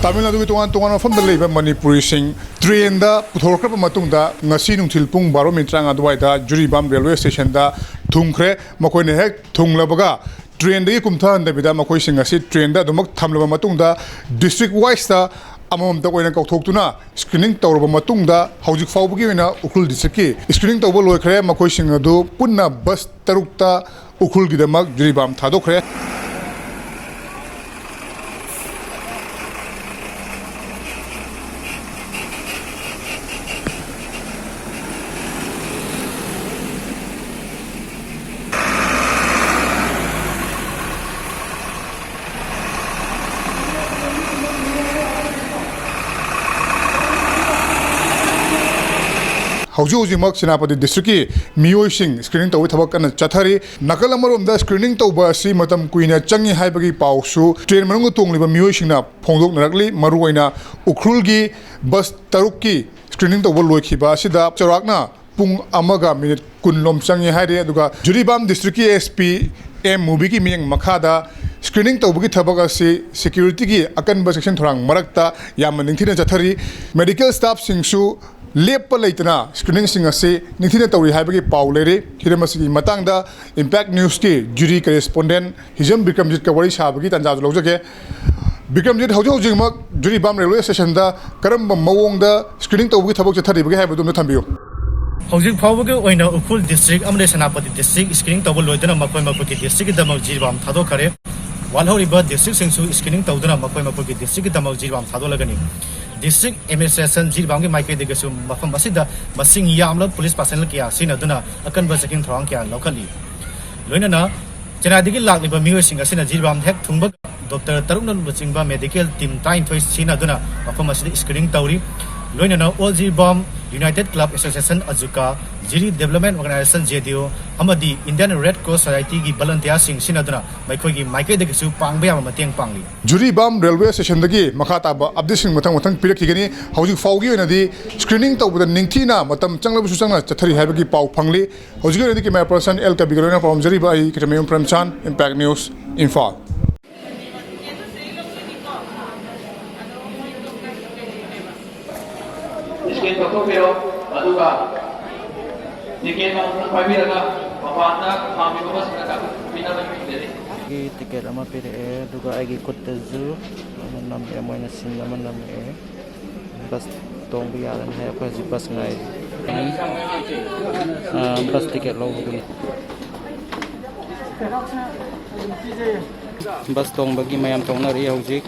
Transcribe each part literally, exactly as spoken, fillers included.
ꯇꯥꯃꯤꯜ ꯅꯥꯗꯨꯒꯤ ꯇꯣꯉꯥꯟ ꯇꯣꯉꯥꯟꯕ ꯃꯐꯝꯗ ꯂꯩꯕ ꯃꯅꯤꯄꯨꯔꯤꯁꯤꯡ ꯇ꯭ꯔꯦꯟꯗ ꯄꯨꯊꯣꯔꯛꯈ꯭ꯔꯕ ꯃꯇꯨꯡꯗ, ꯉꯁꯤ ꯅꯨꯡꯊꯤꯜ ꯄꯨꯡ ꯕꯥꯔꯣ ꯃꯤꯅꯤꯠ ꯇꯔꯥꯃꯉꯥ ꯑꯗꯨꯋꯥꯏꯗ ꯖꯤꯔꯤꯕꯥꯝ ꯔꯦꯜꯋꯦ ꯁ꯭ꯇꯦꯁꯟꯗ ꯊꯨꯡꯈ꯭ꯔꯦ꯫ ꯃꯈꯣꯏꯅ ꯍꯦꯛ ꯊꯨꯡꯂꯕꯒ ꯇ꯭ꯔꯦꯟꯗꯒꯤ ꯀꯨꯝꯊꯍꯟꯗꯕꯤꯗ ꯃꯈꯣꯏꯁꯤꯡ ꯑꯁꯤ ꯇ꯭ꯔꯦꯟꯗ ꯑꯗꯨꯃꯛ ꯊꯝꯂꯕ ꯃꯇꯨꯡꯗ, ꯗꯤꯁꯇ꯭ꯔꯤꯛ ꯋꯥꯏꯁꯇ ꯑꯃꯃꯝꯇ ꯑꯣꯏꯅ ꯀꯧꯊꯣꯛꯇꯨꯅ ꯁ꯭ꯀ꯭ꯔꯤꯅꯤꯡ ꯇꯧꯔꯕ ꯃꯇꯨꯡꯗ, ꯍꯧꯖꯤꯛ ꯐꯥꯎꯕꯒꯤ ꯑꯣꯏꯅ ꯎꯈ꯭ꯔꯨꯜ ꯗꯤꯁꯇ꯭ꯔꯤꯛꯀꯤ ꯁ꯭ꯀ꯭ꯔꯤꯅꯤꯡ ꯇꯧꯕ ꯂꯣꯏꯈ꯭ꯔꯦ꯫ ꯃꯈꯣꯏꯁꯤꯡ ꯑꯗꯨ ꯄꯨꯟꯅ ꯕꯁ ꯇꯔꯨꯛꯇ ꯎꯈ꯭ꯔꯨꯜꯒꯤꯗꯃꯛ ꯖꯤꯔꯤꯕꯥꯝ ꯊꯥꯗꯣꯛꯈ꯭ꯔꯦ꯫ ꯍꯧꯖꯤꯛ ꯍꯧꯖꯤꯛꯃꯛ ꯁꯦꯅꯥꯄꯇꯤ ꯗꯤꯁꯇ꯭ꯔꯤꯛꯀꯤ ꯃꯤꯑꯣꯏꯁꯤꯡ ꯁ꯭ꯀ꯭ꯔꯤꯅꯤꯡ ꯇꯧꯕꯒꯤ ꯊꯕꯛ ꯀꯟꯅ ꯆꯠꯊꯔꯤ꯫ ꯅꯥꯀꯜ ꯑꯃꯔꯣꯝꯗ, ꯁ꯭ꯀ꯭ꯔꯤꯅꯤꯡ ꯇꯧꯕ ꯑꯁꯤ ꯃꯇꯝ ꯀꯨꯏꯅ ꯆꯪꯏ ꯍꯥꯏꯕꯒꯤ ꯄꯥꯎꯁꯨ ꯇ꯭ꯔꯦꯟ ꯃꯅꯨꯡꯗ ꯇꯣꯡꯂꯤꯕ ꯃꯤꯑꯣꯏꯁꯤꯡꯅ ꯐꯣꯡꯗꯣꯛꯅꯔꯛꯂꯤ꯫ ꯃꯔꯨꯑꯣꯏꯅ ꯎꯈ꯭ꯔꯨꯜꯒꯤ ꯕꯁ ꯇꯔꯨꯛꯀꯤ ꯁ꯭ꯀ꯭ꯔꯤꯅꯤꯡ ꯇꯧꯕ ꯂꯣꯏꯈꯤꯕ ꯑꯁꯤꯗ ꯆꯥꯎꯔꯥꯛꯅ ꯄꯨꯡ ꯑꯃꯒ ꯃꯤꯅꯤꯠ ꯀꯨꯟ ꯂꯣꯝ ꯆꯪꯉꯤ ꯍꯥꯏꯔꯤ꯫ ꯑꯗꯨꯒ ꯖꯤꯔꯤꯕꯥꯝ ꯗꯤꯁꯇ꯭ꯔꯤꯛꯀꯤ ꯑꯦꯁ ꯄꯤ ꯑꯦꯝ ꯃꯨꯕꯤꯒꯤ ꯃꯤꯠꯌꯦꯡ ꯃꯈꯥꯗ, ꯁ꯭ꯀ꯭ꯔꯤꯅꯤꯡ ꯇꯧꯕꯒꯤ ꯊꯕꯛ ꯑꯁꯤ ꯁꯦꯀ꯭ꯌꯨꯔꯤꯇꯤꯒꯤ ꯑꯀꯟꯕ ꯆꯦꯛꯁꯤꯟ ꯊꯧꯔꯥꯡ ꯃꯔꯛꯇ ꯌꯥꯝꯅ ꯅꯤꯡꯊꯤꯅ ꯆꯠꯊꯔꯤ꯫ ꯃꯦꯗꯤꯀꯦꯜ ꯁ꯭ꯇꯥꯐꯁꯤꯡꯁꯨ ꯂꯦꯞꯄ ꯂꯩꯇꯅ ꯁ꯭ꯀ꯭ꯔꯤꯅꯤꯡꯁꯤꯡ ꯑꯁꯤ ꯅꯤꯡꯊꯤꯅ ꯇꯧꯔꯤ ꯍꯥꯏꯕꯒꯤ ꯄꯥꯎ ꯂꯩꯔꯤ꯫ ꯍꯤꯔꯝ ꯑꯁꯤꯒꯤ ꯃꯇꯥꯡꯗ ꯏꯝꯄꯦꯛ ꯅ꯭ꯌꯨꯁꯀꯤ ꯖꯤꯔꯤ ꯀꯔꯦꯁꯄꯣꯟꯗꯦꯟ ꯍꯤꯖꯝ ꯕꯤꯀ꯭ꯔꯝꯖꯤꯠꯀ ꯋꯥꯔꯤ ꯁꯥꯕꯒꯤ ꯇꯥꯟꯖꯥꯁꯨ ꯂꯧꯖꯒꯦ꯫ ꯕꯤꯀ꯭ꯔꯝꯖꯤꯠ, ꯍꯧꯖꯤꯛ ꯍꯧꯖꯤꯛꯃꯛ ꯖꯤꯔꯤꯕꯥꯝ ꯔꯦꯜꯋꯦ ꯁ꯭ꯇꯦꯁꯟꯗ ꯀꯔꯝꯕ ꯃꯑꯣꯡꯗ ꯁ꯭ꯀ꯭ꯔꯤꯅꯤꯡ ꯇꯧꯕꯒꯤ ꯊꯕꯛ ꯆꯠꯊꯔꯤꯕꯒꯦ ꯍꯥꯏꯕꯗꯨ ꯑꯝꯇ ꯊꯝꯕꯤꯌꯨ꯫ ꯍꯧꯖꯤꯛ ꯐꯥꯎꯕꯒꯤ ꯑꯣꯏꯅ ꯎꯈ꯭ꯔꯨꯜ ꯗꯤꯁꯇ꯭ꯔꯤꯛ ꯑꯃꯗꯤ ꯁꯦꯅꯥꯄꯇꯤ ꯗꯤꯁꯇ꯭ꯔꯤꯛ ꯁ꯭ꯀ꯭ꯔꯤꯅꯤꯡ ꯇꯧꯕ ꯂꯣꯏꯗꯨꯅ ꯃꯈꯣꯏ ꯃꯈꯣꯏꯒꯤ ꯗꯤꯁꯇ꯭ꯔꯤꯛꯀꯤꯗꯃꯛ ꯖꯤꯔꯤꯕꯥꯝ ꯊꯥꯗꯣꯛꯈꯔꯦ꯫ ꯋꯥꯠꯍꯧꯔꯤꯕ ꯗꯤꯁꯇ꯭ꯔꯤꯛꯁꯤꯡꯁꯨ ꯁ꯭ꯀ꯭ꯔꯤꯅꯤꯡ ꯇꯧꯗꯨꯅ ꯃꯈꯣꯏ ꯃꯈꯣꯏꯒꯤ ꯗꯤꯁꯇ꯭ꯔꯤꯛꯀꯤꯗꯃꯛ ꯖꯤꯔꯤꯕꯥꯝ ꯊꯥꯗꯣꯛꯂꯒꯅꯤ꯫ ꯗꯤꯁꯇ꯭ꯔꯤꯛ ꯑꯦꯗꯃꯤꯅꯤꯁꯇ꯭ꯔꯦꯁꯟ ꯖꯤꯔꯤꯕꯥꯝꯒꯤ ꯃꯥꯏꯀꯩꯗꯒꯤꯁꯨ ꯃꯐꯝ ꯑꯁꯤꯗ ꯃꯁꯤꯡ ꯌꯥꯝꯂꯕ ꯄꯨꯂꯤꯁ ꯄꯥꯔꯁꯅꯦꯜ ꯀꯌꯥ ꯁꯤꯖꯤꯟꯅꯗꯨꯅ ꯑꯀꯟꯕ ꯆꯦꯛꯁꯤꯟ ꯊꯧꯔꯥꯡ ꯀꯌꯥ ꯂꯧꯈꯠꯂꯤ꯫ ꯂꯣꯏꯅꯅ ꯆꯦꯟꯅꯥꯏꯗꯒꯤ ꯂꯥꯛꯂꯤꯕ ꯃꯤꯑꯣꯏꯁꯤꯡ ꯑꯁꯤꯅ ꯖꯤꯔꯤꯕꯥꯝ ꯍꯦꯛ ꯊꯨꯡꯕ ꯗꯣꯛꯇꯔ ꯇꯔꯨꯛꯅ ꯂꯨꯆꯤꯡꯕ ꯃꯦꯗꯤꯀꯦꯜ ꯇꯤꯝ ꯇꯔꯥꯅꯤꯊꯣꯏ ꯁꯤꯖꯤꯟꯅꯗꯨꯅ ꯃꯐꯝ ꯑꯁꯤꯗ ꯁ꯭ꯀ꯭ꯔꯤꯅꯤꯡ ꯇꯧꯔꯤ꯫ ꯂꯣꯏꯅꯅ all Jiribam united club association, ꯑꯖꯨꯀꯥ, Jiri development organisation, J D O, ꯑꯃꯗꯤ ꯏꯟꯗꯤꯌꯟ ꯔꯦꯗ ꯀ꯭ꯔꯣꯁ ꯁꯣꯁꯥꯏꯇꯤꯒꯤ ꯚꯣꯂꯨꯟꯇꯤꯌꯥꯔꯁꯤꯡ ꯁꯤꯖꯤꯟꯅꯗꯨꯅ ꯃꯈꯣꯏꯒꯤ ꯃꯥꯏꯀꯩꯗꯒꯤꯁꯨ ꯄꯥꯡꯕ ꯌꯥꯕ ꯃꯇꯦꯡ ꯄꯥꯡꯂꯤ꯫ ꯖꯤꯔꯤꯕꯥꯝ ꯔꯦꯜꯋꯦ ꯁ꯭ꯇꯦꯁꯟꯗꯒꯤ ꯃꯈꯥ ꯇꯥꯕ ꯑꯞꯗꯦꯠꯁꯤꯡ ꯃꯊꯪ ꯃꯊꯪ ꯄꯤꯔꯛꯈꯤꯒꯅꯤ꯫ ꯍꯧꯖꯤꯛ ꯐꯥꯎꯒꯤ ꯑꯣꯏꯅꯗꯤ ꯁ꯭ꯀ꯭ꯔꯤꯅꯤꯡ ꯇꯧꯕꯗ ꯅꯤꯡꯊꯤꯅ ꯃꯇꯝ ꯆꯪꯂꯕꯁꯨ ꯆꯪꯅ ꯆꯠꯊꯔꯤ ꯍꯥꯏꯕꯒꯤ ꯄꯥꯎ ꯐꯪꯂꯤ꯫ ꯍꯧꯖꯤꯛꯀꯤ ꯑꯣꯏꯅꯗꯤ ꯀꯦꯃꯦꯔꯥ ꯄꯔꯁꯟ ꯑꯦꯜ ꯀꯕꯤꯒ ꯂꯣꯏꯅꯅ ꯄꯥꯎꯗꯝꯖꯔꯤꯕ ꯑꯩ ꯈꯦꯇ꯭ꯔꯤꯃꯌꯨꯝ ꯄ꯭ꯔꯦꯝꯆꯥꯟ, ꯏꯝꯄꯦꯛ ꯅ꯭ꯌꯨꯁ, ꯏꯝꯐꯥꯜ꯫ ꯁ꯭ꯀꯦꯟ ꯇꯧꯊꯣꯛꯄꯤꯔꯣ꯫ ꯑꯗꯨꯒ ꯇꯤꯀꯦꯠ ꯑꯃꯃꯝ ꯄꯥꯏꯕꯤꯔꯒ ꯃꯄꯥꯟꯗ ꯈꯥꯝꯃꯤꯕ ꯕꯁꯇ ꯀꯥꯈꯠꯄꯤꯅꯕ ꯅꯤꯡꯁꯤꯡꯖꯔꯤ꯫ ꯑꯩꯒꯤ ꯇꯤꯀꯦꯠ ꯑꯃ ꯄꯤꯔꯛꯑꯦ, ꯑꯗꯨꯒ ꯑꯩꯒꯤ ꯈꯨꯠꯇꯁꯨ ꯑꯃ ꯅꯝꯃꯛꯑꯦ, ꯃꯣꯏꯅ ꯁꯤꯟ ꯑꯃ ꯅꯝꯃꯛꯑꯦ꯫ ꯕꯁ ꯇꯣꯡꯕ ꯌꯥꯔꯅꯤ ꯍꯥꯏ꯫ ꯑꯩꯈꯣꯏ ꯍꯧꯖꯤꯛ ꯕꯁ ꯉꯥꯏꯔꯤ꯫ ꯑ, ꯕꯁ ꯇꯤꯀꯦꯠ ꯂꯧꯕꯒꯤ꯫ ꯕꯁ ꯇꯣꯡꯕꯒꯤ ꯃꯌꯥꯝ ꯇꯣꯡꯅꯔꯤ ꯍꯧꯖꯤꯛ꯫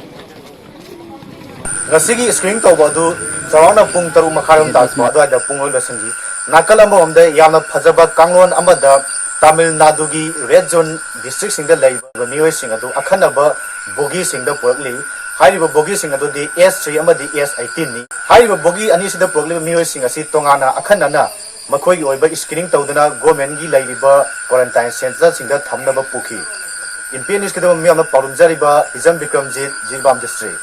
ꯉꯁꯤꯒꯤ ꯁ꯭ꯀ꯭ꯔꯤꯅꯤꯡ ꯇꯧꯕ ꯑꯗꯨ ꯆꯥꯎꯔꯥꯛꯅ ꯄꯨꯡ ꯇꯔꯨꯛ ꯃꯈꯥꯏꯔꯣꯝ ꯇꯥꯛꯄ ꯑꯗꯨꯋꯥꯏꯗ ꯄꯨꯡ ꯂꯣꯏ ꯂꯣꯏꯁꯤꯟꯈꯤ꯫ ꯅꯥꯀꯜ ꯑꯃꯔꯣꯝꯗ ꯌꯥꯝꯅ ꯐꯖꯕ ꯀꯥꯡꯂꯣꯟ ꯑꯃꯗ ꯇꯥꯃꯤꯜ ꯅꯥꯗꯨꯒꯤ ꯔꯦꯗ ꯖꯣꯟ ꯗꯤꯁꯇ꯭ꯔꯤꯛꯁꯤꯡꯗ ꯂꯩꯕ ꯃꯤꯑꯣꯏꯁꯤꯡ ꯑꯗꯨ ꯑꯈꯟꯅꯕ ꯕꯣꯒꯤꯁꯤꯡꯗ ꯄꯨꯔꯛꯂꯤ꯫ ꯍꯥꯏꯔꯤꯕ ꯕꯣꯒꯤꯁꯤꯡ ꯑꯗꯨꯗꯤ ꯑꯦꯁ ꯊ꯭ꯔꯤ ꯑꯃꯗꯤ ꯑꯦꯁ ꯑꯩꯠꯇꯤꯟꯅꯤ꯫ ꯍꯥꯏꯔꯤꯕ ꯕꯣꯒꯤ ꯑꯅꯤꯁꯤꯗ ꯄꯨꯔꯛꯂꯤꯕ ꯃꯤꯑꯣꯏꯁꯤꯡ ꯑꯁꯤ ꯇꯣꯉꯥꯟꯅ ꯑꯈꯟꯅꯅ ꯃꯈꯣꯏꯒꯤ ꯑꯣꯏꯕ ꯁ꯭ꯀ꯭ꯔꯤꯅꯤꯡ ꯇꯧꯗꯨꯅ ꯒꯣꯔꯃꯦꯟꯒꯤ ꯂꯩꯔꯤꯕ ꯀ꯭ꯋꯥꯔꯦꯟꯇꯥꯏꯟ ꯁꯦꯟꯇꯔꯁꯤꯡꯗ ꯊꯝꯅꯕ ꯄꯨꯈꯤ꯫ ꯏꯝꯄꯦꯛ ꯅ꯭ꯌꯨꯁꯀꯤꯗꯃꯛ ꯃꯤꯌꯥꯝꯅ ꯄꯥꯎꯗꯝꯖꯔꯤꯕ ꯍꯤꯖꯝ ꯕꯤꯀ꯭ꯔꯝꯖꯤꯠ, ꯖꯤꯔꯤꯕꯥꯝ ꯗꯤꯁꯇ꯭ꯔꯤꯛ꯫